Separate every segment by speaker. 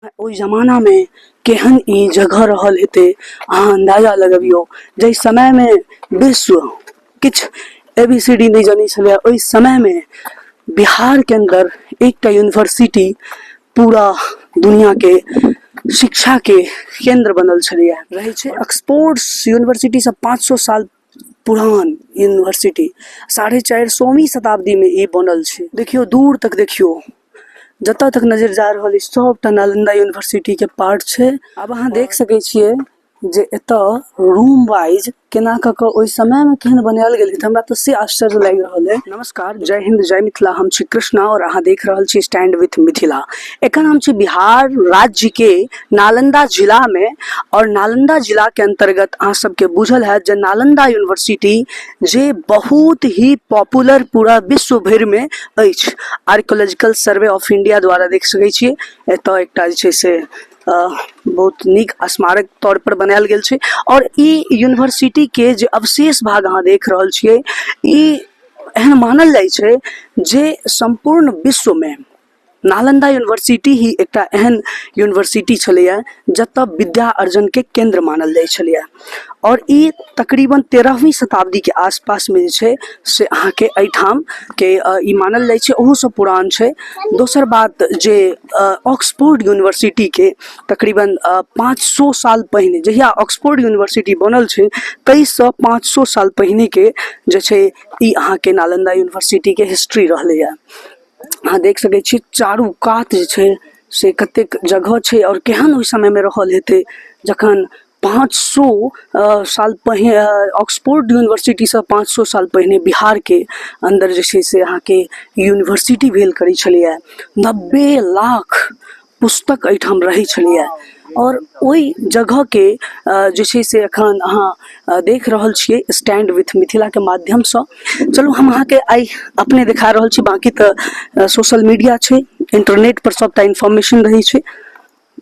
Speaker 1: ओहि जमानामे केहन ई जगह रहल हेतै, अहाँ अन्दाजा लगबियौ। जाहि समयमे विश्व किछु ए बी सी डी नहि जनै छलै, ओहि समयमे बिहारके अन्दर एकटा यूनिवर्सिटी पूरा दुनिआँके शिक्षाके केन्द्र बनल छलैए। रहै छै ऑक्सफोर्ड यूनिवर्सिटीसँ 500 साल पुरान यूनिवर्सिटी, 450वीं शताब्दीमे ई बनल छै। देखियौ, दूर तक देखियौ, जतऽ तक नजरि जा रहल अछि, सबटा नालन्दा यूनिवर्सिटीके पार्ट छै। आब अहाँ देख सकै छियै जे एतऽ रूम वाइज केना कऽ कऽ ओहि समयमे केहन बनायल गेल हेतै, हमरा तऽ से आश्चर्य लागि रहल अइ। नमस्कार, जय हिन्द, जय मिथिला। हम छी कृष्णा आओर अहाँ देख रहल छी स्टैंड विथ मिथिला। एखन हम छी बिहार राज्यके नालन्दा जिलामे आओर नालन्दा जिलाके अन्तर्गत अहाँ सबके बुझल हैत जे नालन्दा यूनिवर्सिटी जे बहुत ही पॉपुलर पूरा विश्व भरिमे अछि। आर्कियोलॉजिकल सर्वे ऑफ इंडिया द्वारा देख सकै छियै, एतऽ एकटा जे छै से बहुत नीक स्मारक तौर पर बनायल गेल छै आओर ई यूनिवर्सिटीके जे अवशेष भाग अहाँ देख रहल छियै, ई एहन मानल जाइ छै जे सम्पूर्ण विश्वमे नालन्दा यूनिवर्सिटी ही एकटा एहन यूनिवर्सिटी छलैए जतऽ विद्या अर्जनके केन्द्र मानल जाइ छलैए। आओर ई तकरीबन 13वीं शताब्दीके आसपासमे जे छै से अहाँके एहिठामके ई मानल जाइ छै, ओहोसँ पुरान छै। दोसर बात जे ऑक्सफोर्ड यूनिवर्सिटीके तकरीबन 500 साल पहिने, जहिया ऑक्सफोर्ड यूनिवर्सिटी बनल छै ताहिसँ 500 साल पहिनेके जे छै ई अहाँके नालन्दा यूनिवर्सिटीके हिस्ट्री रहलैए। अहाँ देख सकै छी, चारू कात जे छै से कतेक जगह छै आओर केहन ओहि समयमे रहल हेतै, जखन 500 साल पहिने ऑक्सफोर्ड यूनिवर्सिटीसँ 500 साल पहिने बिहारके अन्दर जे छै से अहाँके यूनिवर्सिटी भेल करै छलैए। 90 लाख पुस्तक एहिठाम रहै छलैए आओर ओहि जगहके जे छै से एखन अहाँ देख रहल छियै स्टैंड विथ मिथिलाके माध्यमसँ। चलू, हम अहाँके आइ अपने देखा रहल छी, बाँकी तऽ सोशल मीडिया छै, इंटरनेट पर सबटा इन्फॉर्मेशन रहै छै।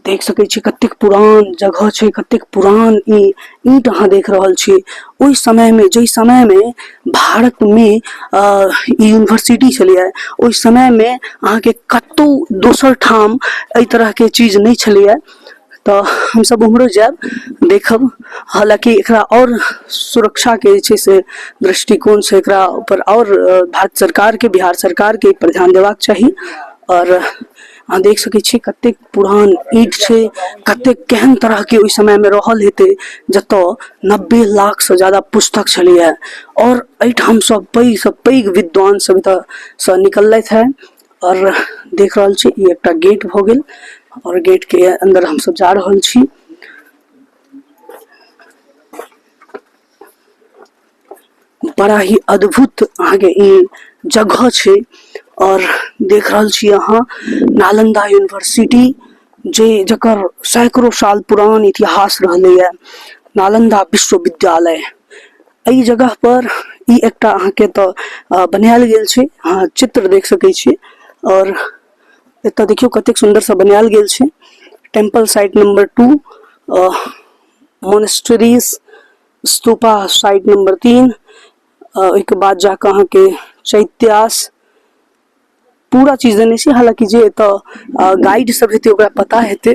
Speaker 1: देख सकै छी कतेक पुरान जगह छै, कतेक पुरान ई ईंट अहाँ देख रहल छी। ओहि समयमे, जाहि समयमे भारतमे ई यूनिवर्सिटी छलैए, ओहि समयमे अहाँके कतहु दोसर ठाम एहि तरहके चीज नहि छलैए। तऽ हमसब उम्हरो जायब, देखब। हालाँकि एकरा आओर सुरक्षाके जे छै से दृष्टिकोणसँ एकरा ऊपर आओर भारत सरकारके, बिहार सरकारके एहिपर ध्यान देबाक चाही। आओर अहाँ देख सकै छियै कतेक पुरान ईंट छै, कतेक केहन तरहके ओहि समयमे रहल हेतै, जतऽ 90 लाखसँ ज्यादा पुस्तक छलैए आओर एहिठामसँ पैघसँ पैघ विद्वान सब एतऽसँ निकललथि हेँ। आओर देख रहल छी, ई एकटा गेट भऽ गेल आओर गेटके अन्दर हमसब जा रहल छी। बड़ा ही अद्भुत अहाँके ई जगह छै आओर देख रहल छी अहाँ नालन्दा यूनिवर्सिटी, जे जकर सैकड़ो साल पुरान इतिहास रहलैए। नालन्दा विश्वविद्यालय एहि जगह पर ई एकटा अहाँके तऽ बनायल गेल छै। अहाँ चित्र देख सकै छी आओर एतऽ देखियौ कतेक सुन्दरसँ बनायल गेल छै। Temple site number 2, monasteries, stupa site number 3, ओहिके बाद जाकऽ अहाँके चैत्यास, पूरा चीज देने छै। हालाँकि जे एतऽ गाइड सब हेतै ओकरा पता हेतै।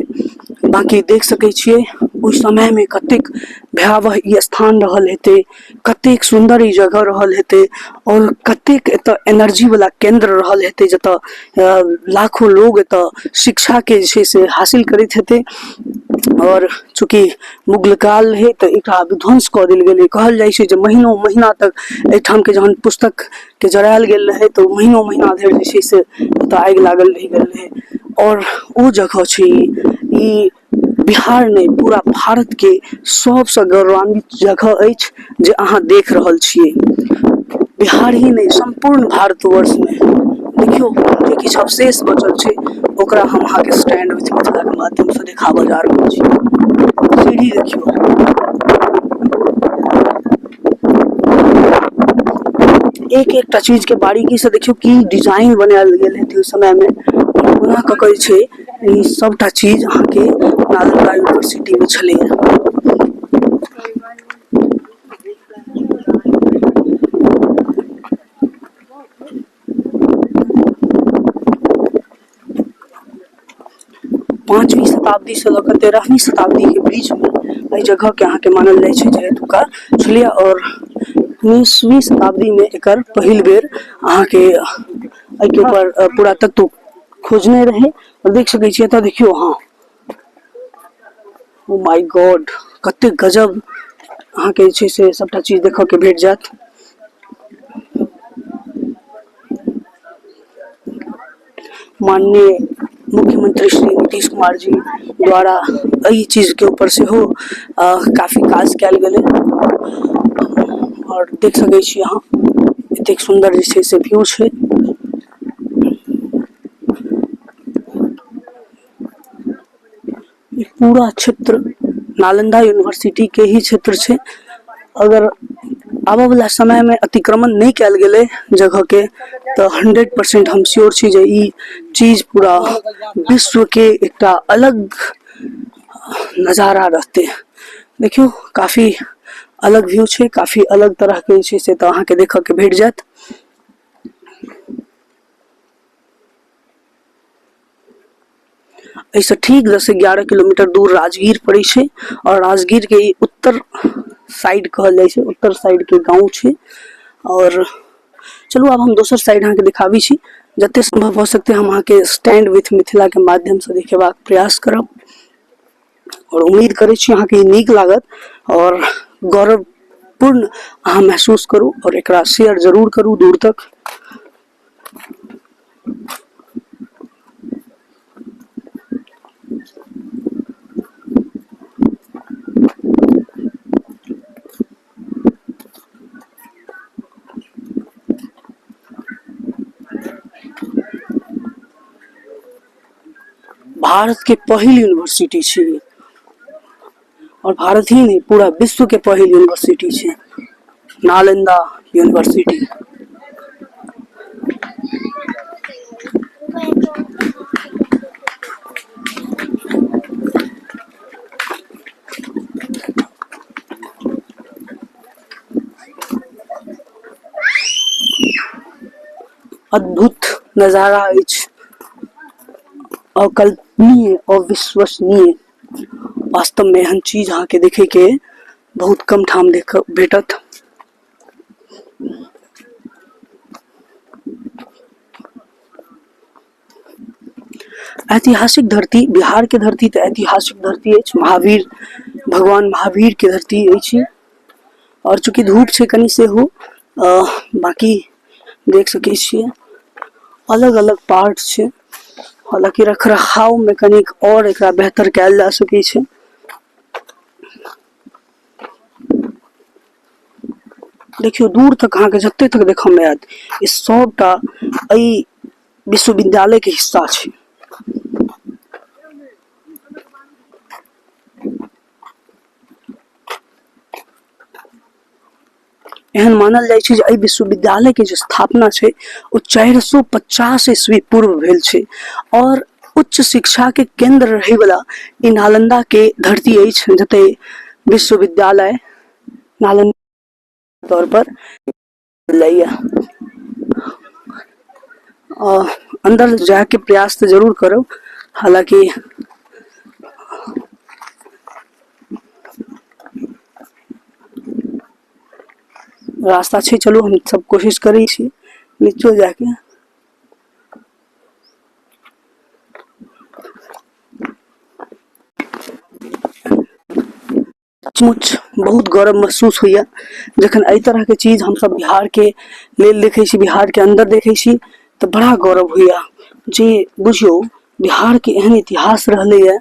Speaker 1: बाँकी देख सकै छियै, ओहि समयमे कतेक भयावह ई स्थान रहल हेतै, कतेक सुन्दर ई जगह रहल हेतै आओर कतेक एतऽ एनर्जी वला केन्द्र रहल हेतै, जतऽ लाखो लोग एतऽ शिक्षाके जे छै से हासिल करैत हेतै। आओर चूँकि मुगल काल रहै तऽ एकरा विध्वंस कऽ देल गेलै। कहल जाइ छै जे महीनो महीना तक एहिठामके जहन पुस्तकके जरायल गेल रहै तऽ ओ महीनो महीना धरि जे छै से ओतऽ आगि लागल रहि गेल रहै। आओर ओ जगह छै ई बिहार नहि, पूरा भारतके सबसँ गौरवान्वित जगह अछि जे अहाँ देख रहल छियै। बिहार ही नहि, सम्पूर्ण भारतवर्षमे देखियौ जे किछु अवशेष बचल छै, ओकरा हम अहाँके स्टैंड विथ मिथिलाके माध्यमसँ देखाबऽ जा रहल छी। सीढ़ी देखियौ, एक एकटा चीजके बारीकीसँ देखियौ की डिजाइन बनायल गेल हेतै ओहि समयमे। कोना कऽ कऽ जे छै ई सबटा चीज अहाँके नालंदा यूनिवर्सिटीमे छलैए। पाँचवीं शताब्दीसँ लऽ कऽ 13वीं शताब्दीके बीचमे एहि जगहके अहाँके मानल जाइ छै जे एतुका छलियै आओर 19वीं शताब्दीमे एकर पहिल बेर अहाँके एहिके ऊपर पुरातत्व खोजने रहै। आओर देख सकै छियै एतऽ, देखियौ अहाँ, ओ my God, कते गजब अहाँके जे छै से सबटा चीज देखऽके भेट जायत। माननीय मुख्यमंत्री श्री नीतीश कुमार जी द्वारा एहि चीजके ऊपर सेहो काफी काज कयल गेलै। आओर देख सकै छी अहाँ, एतेक सुन्दर जे छै से व्यू छै। ई पूरा क्षेत्र नालंदा यूनिवर्सिटी के ही क्षेत्र छै। अगर आबऽ वाला समय में अतिक्रमण नहीं कयल गेलै जगह के तऽ 100% हम श्योर छी जे ई चीज पूरा विश्व के एकटा अलग नजारा रहतै। देखियौ, काफी अलग व्यू छै, काफी अलग तरह के जे छै से तऽ अहाँके देखऽ के भेट जायत। एहिसँ ठीक 10-11 किलोमीटर दूर राजगीर पड़ै छै आओर राजगीरके ई उत्तर साइड कहल जाइ छै, उत्तर साइडके गाँव छै। आओर चलू, आब हम दोसर साइड अहाँके देखाबै छी। जते सम्भव भऽ सकतै, हम अहाँके स्टैंड विथ मिथिलाके माध्यमसँ देखेबाक प्रयास करब आओर उम्मीद करै छी अहाँके ई नीक लागत आओर गौरवपूर्ण अहाँ महसूस करू आओर एकरा शेयर जरूर करू दूर तक। भारत के पहिल यूनिवर्सिटी छी और भारत ही नहीं, पूरा विश्व के पहिल यूनिवर्सिटी छै नालंदा यूनिवर्सिटी। अद्भुत नजारा अछि, अकल्पनीय, अविश्वसनीय। वास्तवमे एहन चीज अहाँके देखैके बहुत कम ठाम देख भेटत। ऐतिहासिक धरती, बिहारके धरती तऽ ऐतिहासिक धरती अछि। महावीर, भगवान महावीरके धरती अछि। आओर चूँकि धूप छै कनि सेहो, बाँकी देख सकै छियै अलग अलग पार्ट छै। हालाँकि रख रखावमे कनिक आओर एकरा बेहतर कयल जा सकै छै। देखियौ, दूर तक अहाँके जते तक देखऽमे आयत, ई सबटा एहि विश्वविद्यालयके हिस्सा छै। एहन मानल जाइ छै जे एहि विश्वविद्यालयके जे स्थापना छै ओ 450 ईस्वी पूर्व भेल छै आओर उच्च शिक्षाके केन्द्र रहैवला ई नालन्दाके धरती अछि, जतय विश्वविद्यालय नालन्दा तौर पर लैया। अंदर जाके प्रयास तऽ जरूर करब, हालांकि रास्ता छै। चलू, हम सब कोशिश करै छी नीचो जाके। सचमुच बहुत गौरव महसूस होइए जखन एहि तरहके चीज हमसब बिहारके लेल देखै छी, बिहारके अन्दर देखै छी, तऽ बड़ा गौरव होइए जे बुझियौ बिहारके एहन इतिहास रहलैए।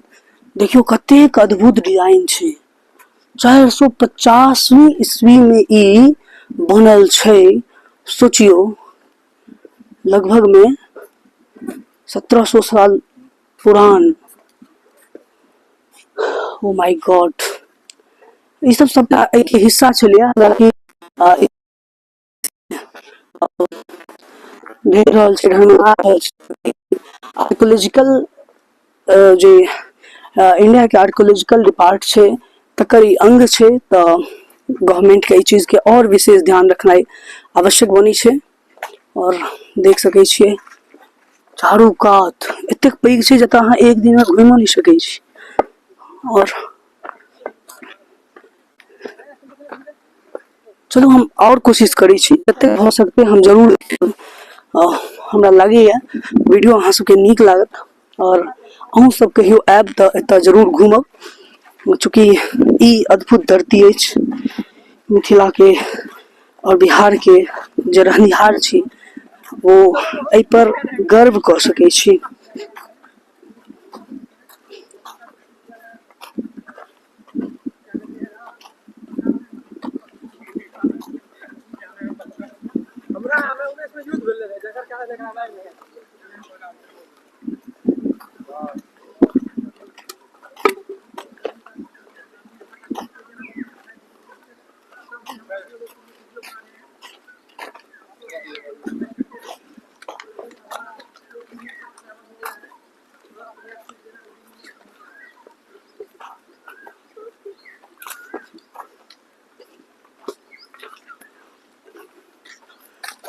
Speaker 1: देखियौ, कतेक अद्भुत डिजाइन छै। 450वीं ईस्वीमे ई बनल छै। सोचियौ, लगभगमे 1700 साल पुरान। ओ my God, ई सब सबटा एहिके हिस्सा छलैए। हालाँकि भेट रहल छै, ढंग आ रहल छै। आर्कोलॉजिकल जे इंडियाके आर्कोलॉजिकल डिपार्ट छै, तकर ई अंग छै, तऽ गवर्नमेंटके एहि चीजके आओर विशेष ध्यान रखनाइ आवश्यक बनै छै। आओर देख सकै छियै। चारू कात एतेक पैघ छै जतऽ अहाँ एक दिनमे घुमिओ नहि सकै छी आओर चलू हम आओर कोशिश करै छी जतेक भऽ सकतै हम जरूर हमरा लागैए वीडियो अहाँ सबके नीक लागत आओर अहूँ सब कहियो आयब तऽ एतऽ जरूर घूमब चूँकि ई अद्भुत धरती अछि मिथिलाके आओर बिहारके जे रहनिहार छी ओ एहिपर गर्व कऽ सकै छी।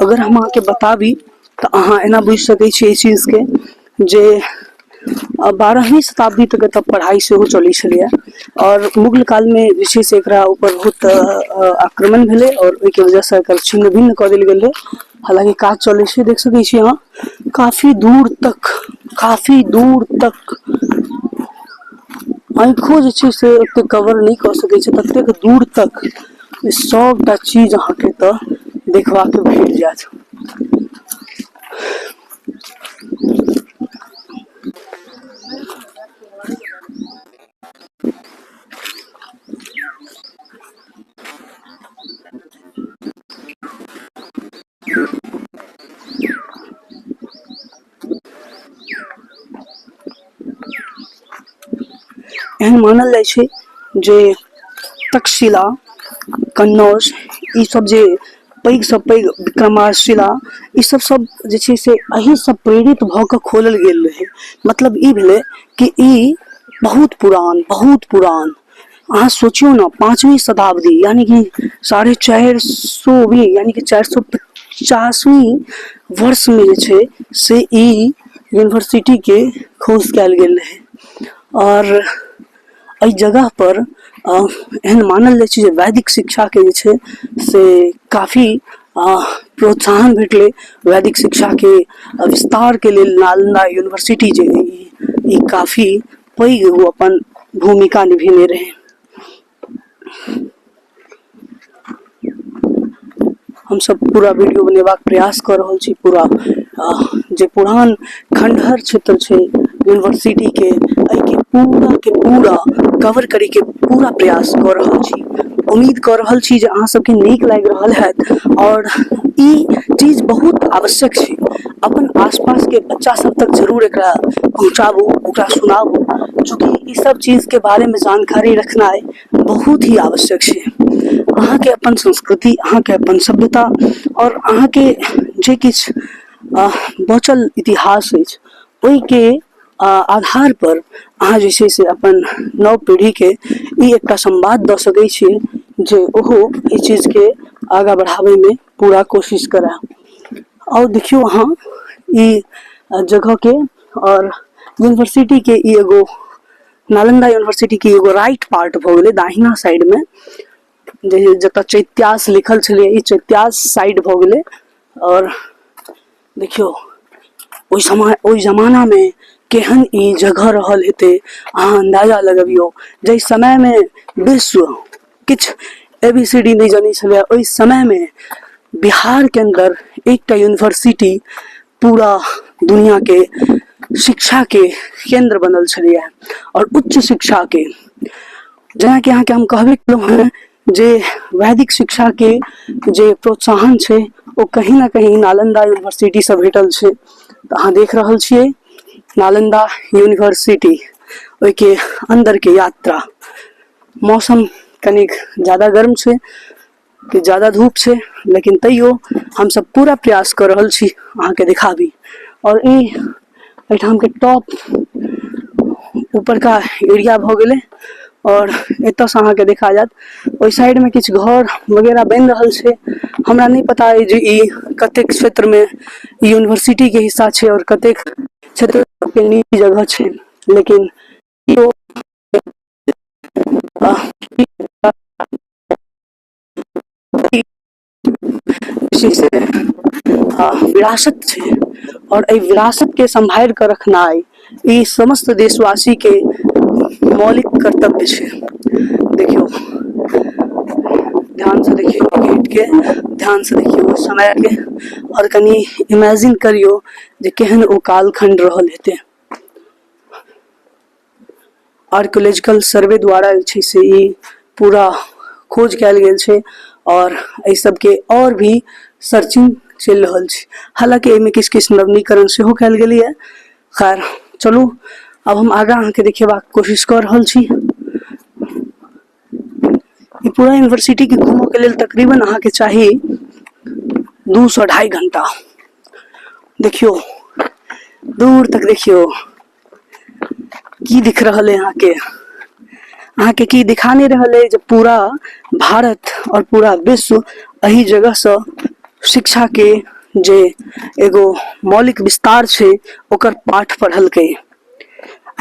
Speaker 1: अगर हम अहाँके बताबी तऽ अहाँ एना बुझि सकै छी एहि चीजके जे 12वीं शताब्दी तक एतऽ पढ़ाइ सेहो चलै छलैए आओर मुगल कालमे जे छै से एकरा ऊपर बहुत आक्रमण भेलै आओर ओहिके वजहसँ एकर छिन्न भिन्न कऽ देल गेल रहै। हालाँकि काज चलै छै, देख सकै छी अहाँ काफी दूर तक, काफी दूर तक आँखिओ जे छै से ओतेक कवर नहि कऽ सकै छै ततेक दूर तक ई सबटा चीज अहाँके एतऽ देखबाके भेट जायत। एहन मानल जाइ छै जे तक्षशिला, कन्नौज ई सब जे पैघसँ पैघ विक्रमशिला ई सब सब जे छै से एहिसँ प्रेरित भऽ कऽ खोलल गेल रहै। मतलब ई भेलै कि ई बहुत पुरान, बहुत पुरान, अहाँ सोचियौ ने 5वीं शताब्दी यानी कि 450वीं यानी कि 450वीं वर्षमे जे छै से ई यूनिवर्सिटीके खोज कयल गेल रहै। आओर एहि जगहपर एहन मानल जाइ छै जे वैदिक शिक्षाके जे छै से काफी प्रोत्साहन भेटलै। वैदिक शिक्षाके विस्तारके लेल नालन्दा यूनिवर्सिटी जे ई काफी पैघ एगो अपन भूमिका निभेने रहै। हमसब पूरा वीडियो बनेबाक प्रयास कऽ रहल छी। पूरा जे पुरान खंडहर क्षेत्र छै यूनिवर्सिटीके, एहिके पूराके पूरा कवर करैके पूरा प्रयास कऽ रहल छी। उम्मीद कऽ रहल छी जे अहाँ सबके नीक लागि रहल हैत आओर ई चीज बहुत आवश्यक छै। अपन आसपासके बच्चा सब तक जरूर एकरा पहुँचाबू, ओकरा सुनाबू, चूँकि ई सब चीजके बारेमे जानकारी रखनाइ बहुत ही आवश्यक छै। अहाँके अपन संस्कृति, अहाँके अपन सभ्यता आओर अहाँके जे किछु बचल इतिहास अछि ओहिके आधार पर अहाँ जे छै से अपन नव पीढ़ीके ई एकटा संवाद दऽ सकै छियै जे ओहो एहि चीजके आगाँ बढ़ाबैमे पूरा कोशिश करए। आओर देखियौ अहाँ ई जगहके आओर यूनिवर्सिटीके ई एगो नालंदा यूनिवर्सिटी के एगो राइट पार्ट भऽ गेलै, दाहिना साइड में जे जतऽ चैत्यास लिखल छलै ई चैत्यास साइड भऽ गेलै। आओर देखियौ ओहि समय ओहि जमाना में केहन ई जगह रहल हेतै अहाँ अंदाजा लगबियौ। जाहि समय में विश्व किछु ए बी सी डी नहि जनै छलै ओहि समय में बिहार के अंदर एकटा यूनिवर्सिटी पूरा दुनियाके शिक्षाके केन्द्र बनल छलैए आओर उच्च शिक्षाके। जेनाकि अहाँके हम कहबे केलहुँ हेँ जे वैदिक शिक्षाके जे प्रोत्साहन छै ओ कहीं ने कहीं नालन्दा यूनिवर्सिटीसँ भेटल छै। तऽ अहाँ देख रहल छियै नालन्दा यूनिवर्सिटी, ओहिके अन्दरके यात्रा। मौसम कनिक जादा गर्म छै, कि जादा धूप छै, लेकिन तैयो हमसब पूरा प्रयास कऽ रहल छी अहाँके देखाबी। आओर ई एहिठामके टॉप ऊपरका एरिया भऽ गेलै आओर एतऽसँ अहाँके देखा जायत ओहि साइडमे किछु घर वगैरह बनि रहल छै। हमरा नहि पता अइ जे ई कतेक क्षेत्रमे यूनिवर्सिटी के हिस्सा छै आओर कतेक क्षेत्र के निजी जगह छै, लेकिन जे छै से विरासत छै आओर एहि विरासतके सम्हारि कऽ रखनाइ ई समस्त देशवासीके मौलिक कर्तव्य छै। देखियौ, ध्यानसँ देखियौ गेटके, ध्यानसँ देखियौ ओहि समयके आओर कनि इमेजिन करियौ जे केहन ओ कालखण्ड रहल हेतै। आर्कियोलॉजिकल सर्वे द्वारा जे छै से ई पूरा खोज कयल गेल छै आओर एहि सबके आओर भी सर्चिंग चलि रहल छै। हालाँकि एहिमे किछु किछु नवीनीकरण सेहो कयल गेलैए। खैर चलू, आब हम आगाँ अहाँके देखेबाक कोशिश कऽ रहल छी। ई पूरा यूनिवर्सिटीके घूमऽके लेल तकरीबन अहाँके चाही 2 सँ 2.5 घंटा। देखियौ, दूर तक देखियौ, की दिख रहल है अहाँके? अहाँके की दिखा नहि रहल है जे पूरा भारत आओर पूरा विश्व एहि जगहसँ शिक्षाके जे एगो मौलिक विस्तार छै, ओकर पाठ पढ़लकै?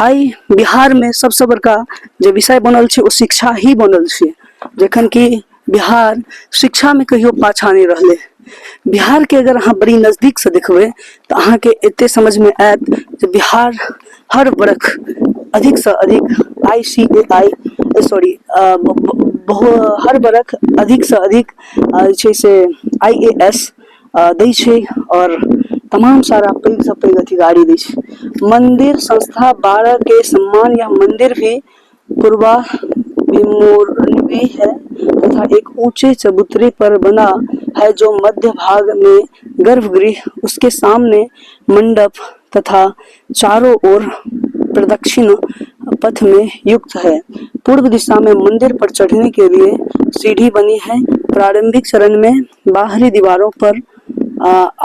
Speaker 1: आइ बिहारमे सबसँ बड़का जे विषय बनल छै, ओ शिक्षा ही बनल छै, जखन कि बिहार शिक्षामे कहियो पाछाँ नहि रहलै। बिहारके अगर अहाँ बड़ी नजदीकसँ देखबै तऽ अहाँके एते समझमे आयत जे बिहार हर बरख अधिकसँ अधिक आई सी ए आई सॉरी बहु हर बरख अधिकसँ अधिक जे छै से आई ए एस दै छै आओर तमाम सारा पैघसँ पैघ अधिकारी दै छै। मंदिर संस्था 12 के सम्मान यह मंदिर भी पूर्वा भी है तथा एक ऊंचे चबूतरे पर बना है, जो मध्य भाग में गर्भगृह, उसके सामने मंडप तथा चारों ओर प्रदक्षिण पथ में युक्त है। पूर्व दिशा में मंदिर पर चढ़ने के लिए सीढ़ी बनी है। प्रारंभिक चरण में बाहरी दीवारों पर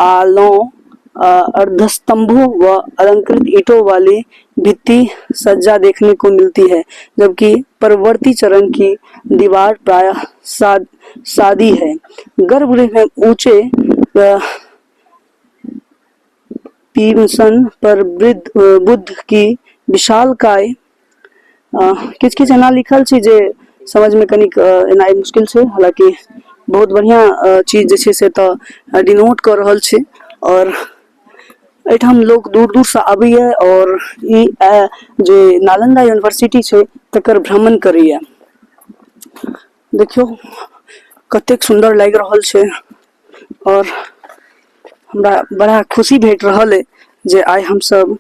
Speaker 1: आलों, अर्धस्तंभों व अलंकृत ईंटों वाली भित्ति सज्जा देखने को मिलती है, जबकि परवर्ती चरण की दीवार प्रायः सादी है। गर्भगृह में ऊंचे पीमसन पर बुद्ध की विशालकाय किछु किछु एना लिखल छै जे समझमे कनिक एनाइ मुश्किल छै। हालाँकि बहुत बढ़िआँ चीज जे छै से एतऽ डिनोट कऽ रहल छै आओर एहिठाम लोक दूर दूरसँ आबैए आओर ई जे नालन्दा यूनिवर्सिटी छै, तकर भ्रमण करैए। देखियौ, कतेक सुन्दर लागि रहल छै आओर हमरा बड़ा खुशी भेट रहल अइ जे आइ हमसभ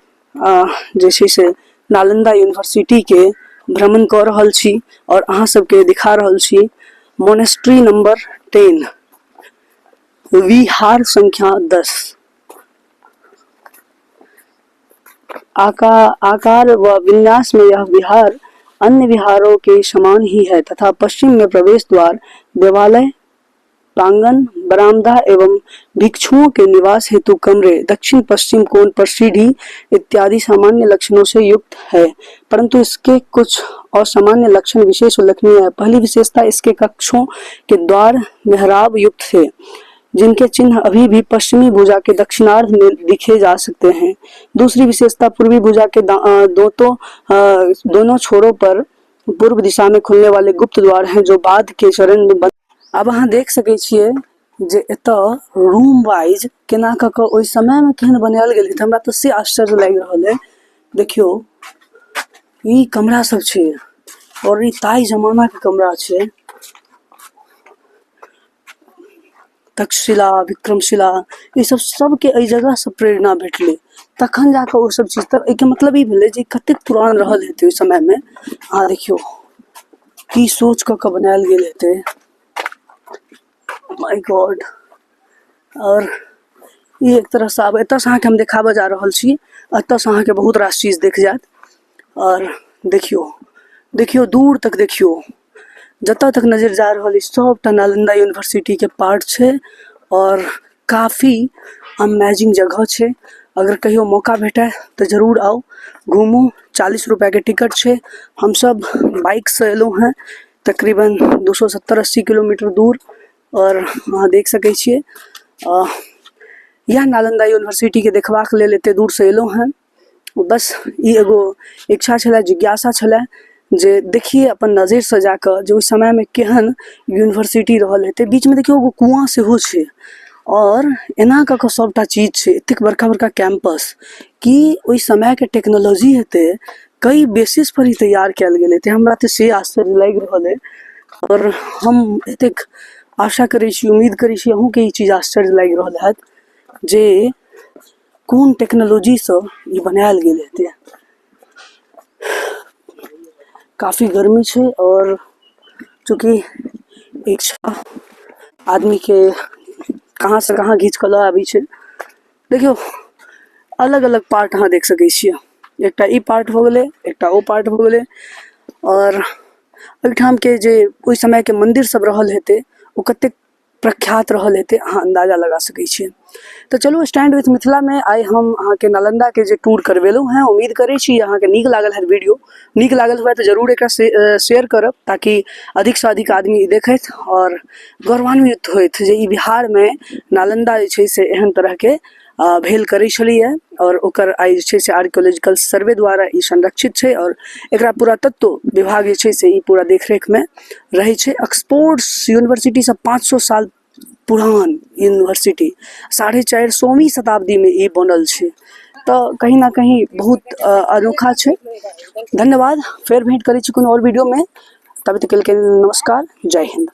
Speaker 1: जे छै से नालन्दा यूनिवर्सिटीके भ्रमण कऽ रहल छी आओर अहाँ सबके दिखा रहल छी। मोनेस्ट्री नम्बर 10, विहार संख्या 10। आकार व विन्यास में यह विहार अन्य विहारों के समान ही है तथा पश्चिम में प्रवेश द्वार, देवालय प्रांगण, बरामदा एवं भिक्षुओं के निवास हेतु कमरे, दक्षिण पश्चिम कोण पर सीढ़ी इत्यादि सामान्य लक्षणों से युक्त है, परंतु इसके कुछ असामान्य लक्षण विशेष उल्लेखनीय है। पहली विशेषता, इसके कक्षों के द्वार मेहराब युक्त थे, जिनके चिन्ह अभी भी पश्चिमी भुजा के दक्षिणार्ध में दिखे जा सकते हैं। दूसरी विशेषता, पूर्वी भुजा के दोनों छोरों पर पूर्व दिशा में खुलने वाले गुप्त द्वार हैं, जो बाद के चरण में बंद। आब अहाँ देख सकै छियै जे एतऽ रूम वाइज केना कऽ कऽ ओहि समयमे केहन बनायल गेल हेतै, हमरा तऽ से आश्चर्य लागि रहल अइ। देखियौ, ई कमरा सब छै आओर ई ताहि जमानाके कमरा छै। तक्षशिला, विक्रमशिला, ई सब सबके एहि जगहसँ प्रेरणा भेटलै, तखन जाकऽ ओ सब चीज। तऽ एहिके मतलब ई भेलै जे कतेक पुरान रहल हेतै ओहि समयमे। अहाँ देखियौ, की सोच कऽ कऽ बनायल गेल हेतै। माय गॉड! आओर ई एक तरहसँ आब एतऽसँ अहाँके हम देखाबऽ जा रहल छी। एतऽसँ अहाँके बहुत रास चीज देख जायत। आओर देखियौ, देखियौ, दूर तक देखियौ, जतऽ तक नजरि जा रहल अछि, सबटा नालन्दा यूनिवर्सिटीके पार्ट छै आओर काफी अमेजिंग जगह छै। अगर कहियो मौका भेटय तऽ जरूर आउ, घूमू। 40 रुपैआके टिकट छै। हमसब बाइकसँ एलहुँ हँ तकरीबन 270-80 किलोमीटर दूर आओर अहाँ देख सकै छियै। इएह नालन्दा यूनिवर्सिटीके देखबाक लेल एतेक दूरसँ एलहुँ हेँ। बस ई एगो इच्छा छलै, जिज्ञासा छलै जे देखिए अपन नजरिसँ जाकऽ जे ओहि समयमे केहन यूनिवर्सिटी रहल हेतै। बीचमे देखियौ एगो कुआँ सेहो छै आओर एना कऽ कऽ सबटा चीज छै। एतेक बड़का बड़का कैम्पस कि ओहि समयके टेक्नोलॉजी हेतै, कई बेसिसपर ई तैयार कयल गेल हेतै, हमरा तऽ से आश्चर्य लागि रहल अइ। आओर हम एतेक आशा करै छी, उम्मीद करै छी अहूँके ई चीज आश्चर्य लागि रहल हैत जे कोन टेक्नोलॉजीसँ ई बनायल गेल हेतै। काफी गर्मी छै आओर चूँकि इच्छा आदमीके कहाँसँ कहाँ घीच कऽ लऽ आबै छै। देखियौ, अलग अलग पार्ट अहाँ देख सकै छियै। एकटा ई पार्ट भऽ गेलै, एकटा ओ पार्ट भऽ गेलै। आओर एहिठामके जे ओहि समयके मन्दिर सब रहल हेतै, ओ कतेक प्रख्यात रहल हेतै, अहाँ अन्दाजा लगा सकै छियै। तऽ चलू, स्टैंड विथ मिथिलामे आइ हम अहाँके नालन्दाके जे टूर करबेलहुँ हेँ, उम्मीद करै छी अहाँके नीक लागल हैत। वीडियो नीक लागल हुए तऽ जरूर एकरा शेयर करब, ताकि अधिकसँ अधिक आदमी ई देखथि आओर गौरवान्वित होथि जे ई बिहारमे नालन्दा जे छै से एहन तरहके भेल करै छलैए आओर ओकर आइ जे छै से आर्कियोलॉजिकल सर्वे द्वारा ई संरक्षित छै आओर एकरा पुरातत्व विभाग जे छै से ई पूरा देखरेखमे रहै छै। ऑक्सफोर्ड यूनिवर्सिटीसँ 500 साल पुरान यूनिवर्सिटी 450वीं शताब्दीमे ई बनल छै, तऽ कहीं ना कहीं बहुत अनोखा छै। धन्यवाद, फेर भेंट करै छी कोनो आओर वीडियोमे। तब तक के लिए नमस्कार, जय हिन्द।